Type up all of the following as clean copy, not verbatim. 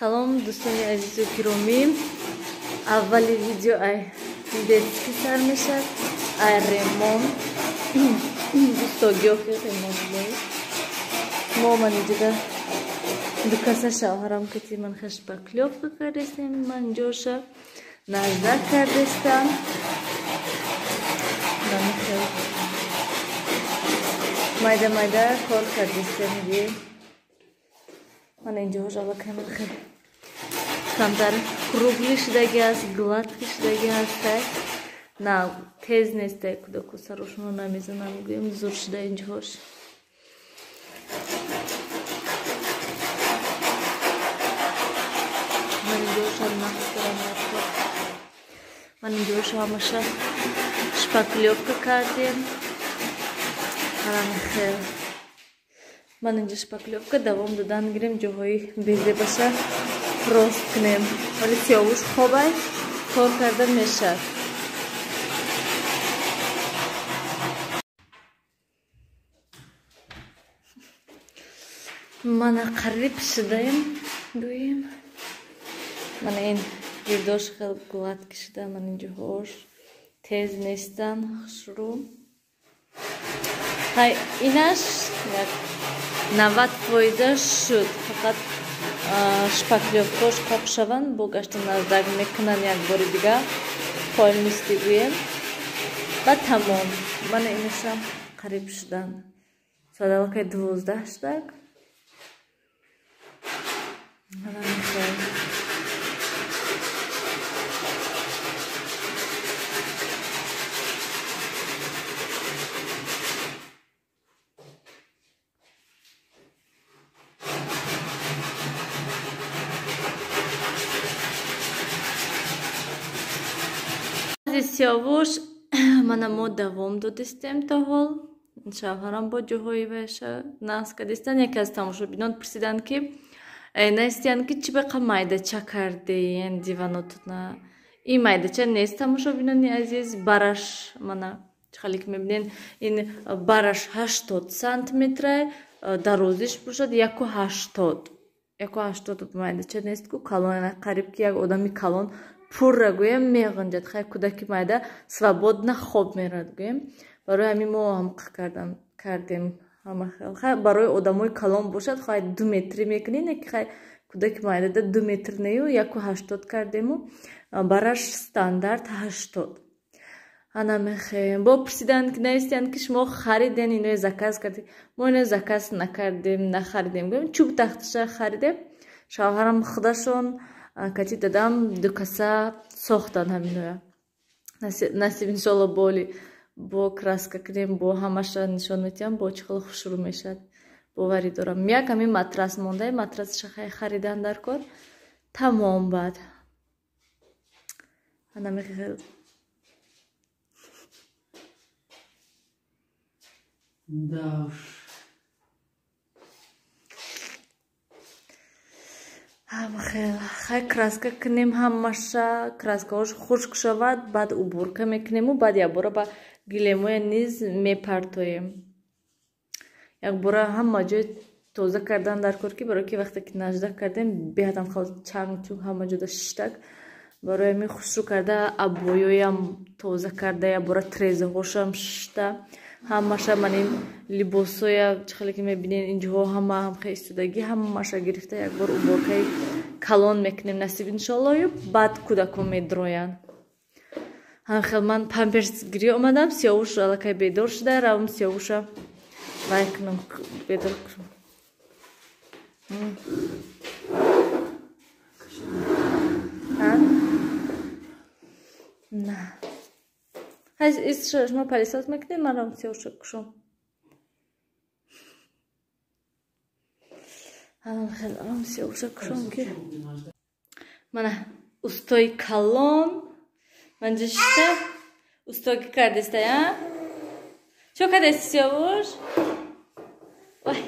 Салом, дӯстони азизу гиромӣ. Аввали видео ай детский сар мешад, ай ремонт. Устогиёхи ремонт мо ман иҷода дукаса шавҳарам кати ман шпаклёвка кардестем, ман ҷоша наждак кардестам. Майда майда кор кардестем. Ман инҷоҳош аллакай ман хеле камтар круглый шудаги аст, гладкий шудаги ҳастай. На тез нестай, кӯдаку сарошонро намезанам, гӯем зур шуда инҷоҳош. Ман инҷоҳошам нақс дорам. Ман инҷоҳошо ҳамаша шпаклёвка кардем. Хел ман инҷо шпаклёвка давом додан гирем, ҷоҳои безебаша рост кунем. Вале сиёвуш хобай, кор карда мешад. Мана қариб шудаем, гӯем. Мана ин гирдош хел гладкий шуда, ман инҷоҳош тез нестан, хушрӯ. Ҳай инаш як 90% шуд, фақат шпаклёвкош қоқ шаванд, бо гашта наздак мекунанд як бори дига, полностью гӯем. Ба тамом. Мана инашам қариб шудан. Соат аллакай 12 шудак. Мана мехоҳем. Сиёвуш мана мо давом додистем то ҳол. Шавҳарам бо ҷоҳои ваша нақс кардистан. Яке аз тамошобинон пурсиданд, ки настиянд, ки чӣ бақа майдача кардеен диванотона. Ин майдача нест, тамошобинони азиз, бараш мана чӣ хеле ки мебинен, ин бараш 80 сантиметра, дарозиш бошад 1,80. 1,80 майдача нест ку, калон, қариб ки як одами калон пурра гӯем меғунҷад. Хай кӯдаки майда свободно хоб мерад гӯем. Барои ҳамин мо ҳамқа кардем. Хай барои одамои калон бошад, хай 2 метрӣ мекунӣ, не ки хай кӯдаки майдада 2 метр нею 1,80 кардему, бараш стандарт 80. Ана мехоҳем. Бо пурсиданд, ки навистиянд, ки шумо хариден, иное заказ кардед. Мо иное заказ накардем, нахаридем. Гӯем чӯб тахташа харидем. Шавҳарам худашон кати дадам дукаса сохтан ҳаминоя. Насиб иншолло боли бо краска кунем, бо ҳамаша нишон метиҳам, бо чӣ хеле хушрӯ мешад. Боварӣ дорам. Як ҳамин матрас монда, матрасаша харидан дар кор. Тамом баъд. Ана мехел. Да уж. Хай краска кунем ҳамаша, краскаҳош хушк шавад, баъд уборка мекунему, баъд якбора ба гилемоя низ мепартоем. Якбора ҳама ҷой тоза кардан дар кор, ки барои ки вақте ки наждак кардем, беҳадам хел чанг-чунг ҳама ҷода шиштак. Барои ҳамин хушрӯ карда, абоёям тоза карда, якбора трезаҳошам шишта. Ҳамаша ман ин либосоя чӣ хеле ки мебинед, инҷоҳо ҳама ҳамхе истодагӣ, ҳамаша гирифта якбор уборкаи калон мекунем, насиб иншолло, баъд кӯдакон медроянд. Ҳамхел ман памперс гирӣ омадам, сиёвуш аллакай бедор шуда, равам сиёвуша вай кунам, бедор кунам. На. Шумо пылесос мекунед, ман равам сиёвуша кушом. Хел равам сиёвуша кушом, ки мана устои калон манҷа шишта устогӣ кардестай, а? Чо кардести, сиёвуш? Вай.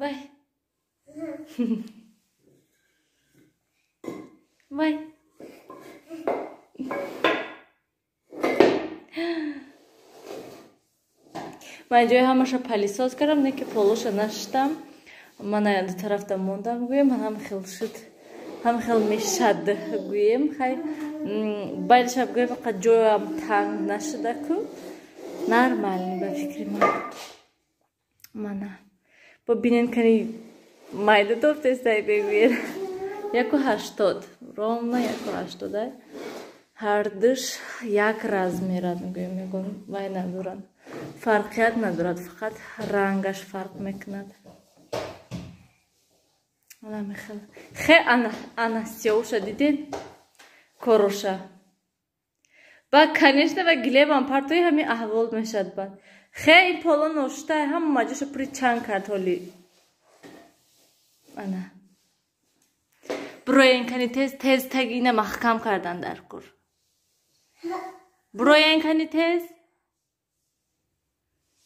Вай. Вай. Ман ҷои ҳамаша пылесос кардам, не ки полоша нашиштам. Ман ду тарафта мондам, гӯем, ҳам хел шуд, ҳам хел мешад, гӯем. Хай, байнашам, гӯем, қа ҷоям танг нашуда ку, нормально ба фикри ман. Мана, бо бинен, кани майда тофтестай, бегӯен. 1,80, ровно 1,80. Ҳардуш як размерад, мегӯем, мегӯм, вай надоранд, фарқият надорад, фақат рангаш фарқ мекунад. Хе, ана, ана сиёвуша диден, короша ба, конечно, ба гилемам партои ҳамин аҳвол мешад. Бад хе, ин поло ношта, ҳама ҷоша пури чанг кард. Ҳоли ана буроен, кани, тез, тез, тагина маҳкам кардан дар кор. Буроен, кани, тез,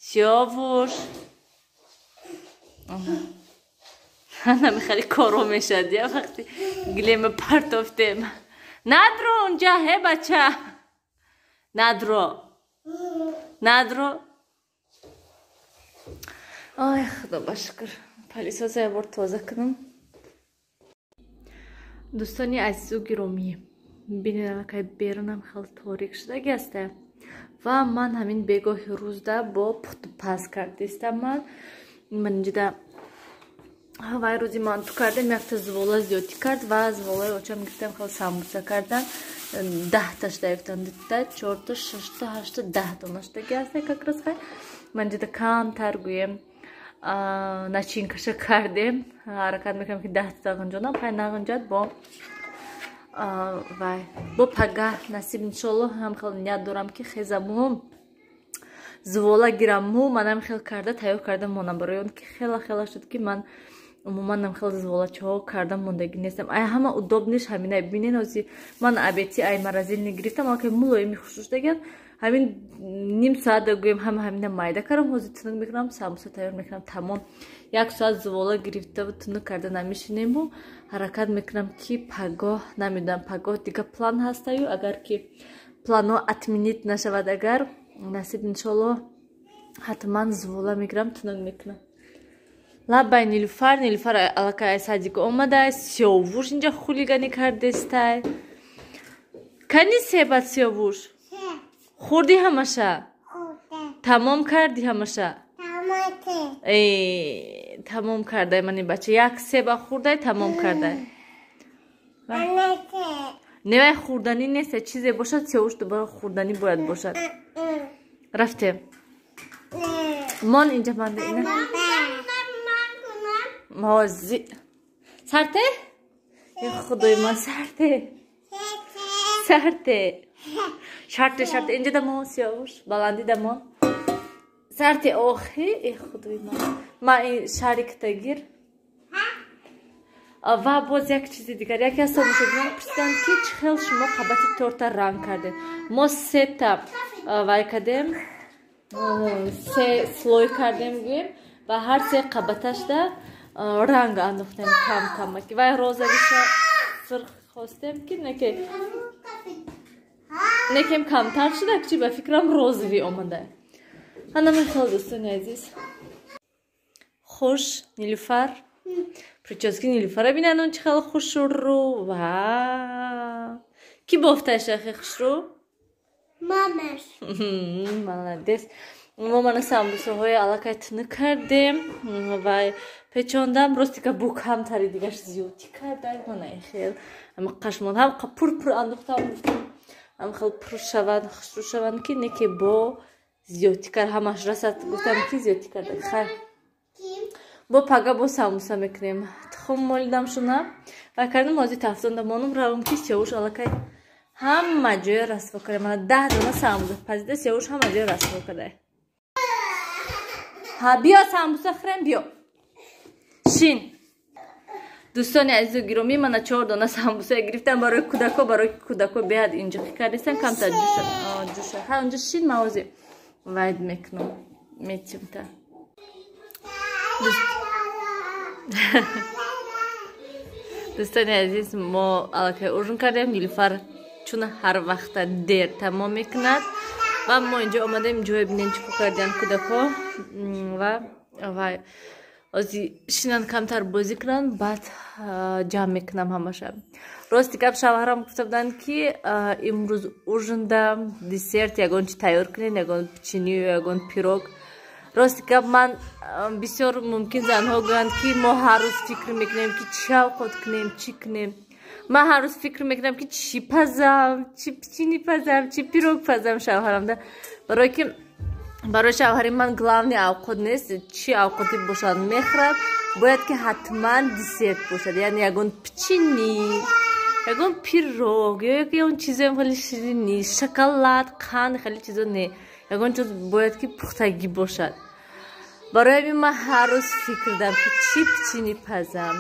сиёвуш. Ана мехали коро мешад, я вақти гилема партофтем. Надро унҷа, ҳе, бача, надро, надро. Ой, худо ба шукр. Пылесоса я бор тоза кунам. Дӯстони азизу гиромӣ, бинед, аллакай берунам хел торик шудаги аста ва ман ҳамин бегоҳи рӯзда бо пухту паз кардистам. Ман инҷода вай рӯзи манту кардем, якта звола зиёдтӣ кард ва зволаи очам гирифтам, хел самбуса кардан. 10-та шуда гирифтам: дута, чорта, шашта, ҳашта, 10 дона шудаги аста как раз. Хай, ман инҷода камтар, гӯем, начинкаша кардем. Ҳаракат мекунам, ки 10-та ғунҷонам. Хай, нағунҷад, бо вай, бо пагаҳ насиб, иншолло. Ҳам хел ният дорам, ки хезаму звола гираму манам хел карда тайёр карда монам, барои он ки хела хела шуд, ки ман умуман хел зволачаҳо карда мондагӣ нестам. Ай ҳама удобныйш ҳамина. Бинен, ози ман абети ай морозильник гирифтам, аллакай мулоими хушрӯ шудагиан. Ҳамин ним соат, гӯем, ҳама ҳамина майда кардам. Ҳозир тунук мекунам, самбуса тайёр мекунам, тамом. Як соат звола гирифтаву тунук карда намешинему. Ҳаракат мекунам, ки пагоҳ, намедонам, пагоҳ дига план ҳастаю, агар ки планҳо отменить нашавад, агар насиб, иншолло, ҳатман звола мегирам, тунук мекунам. Лабай, Нилуфар, Нилуфар аллакай садик омада. Сиёвуш инҷа хулиганӣ кардестай. Кани себат, Сиёвуш, хӯрдӣ ҳамаша? Тамом кардӣ ҳамаша? Тамом кардай. Мани бача як себа хӯрдай, тамом кардай. Не, вай хӯрданӣ нест. Чизе бошад, Сиёвуш, дубора хӯрданӣ бояд бошад. Рафтем, мон инҷа манда ина ҳози сарте. Е, худои ман, сарте, сарте, шарте, шарте. Инҷа дамон, Сиёвуш, баландӣ дамон, сарте. Охи, э, худои ман, ман ин шарикта гир. Ва боз як чизи дигар: яке аз тамошобинон пурсиданд, ки чӣ хел шумо қабати торта ранг кардед. Мо сета вай кардем, се слой кардем, гӯем, ва ҳар се қабаташда ранг андохтем кам камаки. Вай розовыйша сирх хостем, ки неке некем камтар шуда, чи ба фикрам розовый омада. Ана мехел, дӯстони азиз. Хуш, Нилуфар, прически Нилуфара бинан, он чӣ хел хушрӯ. Ва ки бофташа хе хушрӯ? Мамаш. Молодец. Мо мана самбусаҳои аллакай тунук кардем ва печондам. Ростика, бу камтари дигаш зиёдтӣ кардай. Мана хел ама қашмон ҳам пур пур андохтам, гуфтам, ам хел пур шаванд, хушрӯ шаванд, ки неке бо зиёдтӣ кард, ҳамаш расад, гуфтам, ки зиёдтӣ карда. Хайр, бо пага бо самбуса мекунем. Тухм молидам шуна ва кардам. Ҳозир тафтонда монум, равам, ки Сиёвуш аллакай ҳама ҷоя расво карда. Мана 10 дона самбуса пазида, Сиёвуш ҳама ҷоя расво карда. Ҳа, биё, самбуса хӯрем, биё, шин. Дӯстони азизу гиромӣ, мана чор дона самбуса гирифтам барои кӯдако, барои кӯдако беҳад инҷиқӣ кардистан, камтар ҷуша. Ҳа, унҷа шин, ман ҳозир вайд мекунам, метимта. Дӯстони азиз, мо аллакай ужин кардем. Нилуфар чун ҳар вақта дер тамом мекунад ва мо инҷо омадем, ҷое бинем, чӣ кор кардиан кӯдако. Ва вай Ози шинан, камтар бозӣ кунанд, баъд ҷамъ мекунам ҳамаша. Рости гап, шавҳарам гуфта буданд, ки имрӯз ужинда десерт ягон чи тайёр кунед, ягон печенье, ягон пирог. Рости гап, ман бисёр, мумкин, занҳо гӯянд, ки мо ҳар рӯз фикр мекунем, ки чӣ авқот кунем, чӣ кунем. Ман ҳар рӯз фикр мекунам, ки чӣ пазам, чӣ печенье пазам, чӣ пирог пазам шавҳарамда, барое ки барои шавҳари ман главный авқот нест, чӣ авқоте бошад, мехӯрад, бояд ки ҳатман десерт бошад, яъне ягон печенье, ягон пирог ё ягон чизои хеле ширинӣ, шоколад, қанд, хеле чизо не, ягон чиз бояд ки пухтагӣ бошад. Барои ҳамин ман ҳар рӯз фикр дам, ки чӣ печенье пазам,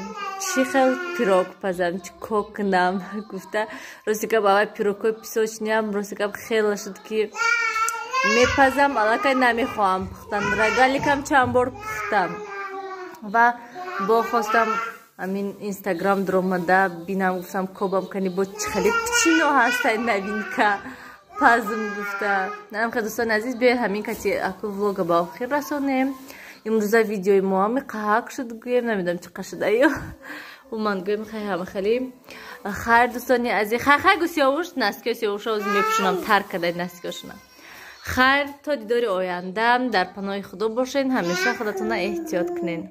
чӣ хел пирог пазам, чӣ кор кунам гуфта. Рости гап, аввал пирогҳои песочныйам, рости гап, хеле шуд, ки мепазам, аллакай намехоҳам пухтан. Рогаликам чанд бор пухтам ва бо хостам ҳамин Инстаграм дуромада бинам, гуфтам, кобам кани, бо чӣ хеле печенье ҳастай, новинка пазм гуфта. Намха, дӯстони азиз, биёед, ҳамин кати аку влога ба охир расонем. Имрӯза видеои мо ҳами қаҳак шуд, гӯем, намедонам, чӣ қа шуда ё уман гӯем. Хай, ҳама хеле хайр, дӯстони азиз. Хай, хай, гу, Сиёвуш носкиё, Сиёвуша оз мепӯшонам, тар кадай носкиёшона. Хайр, то дидори оянда, дар паноҳи Худо бошед, ҳамеша худатона эҳтиёт кунед.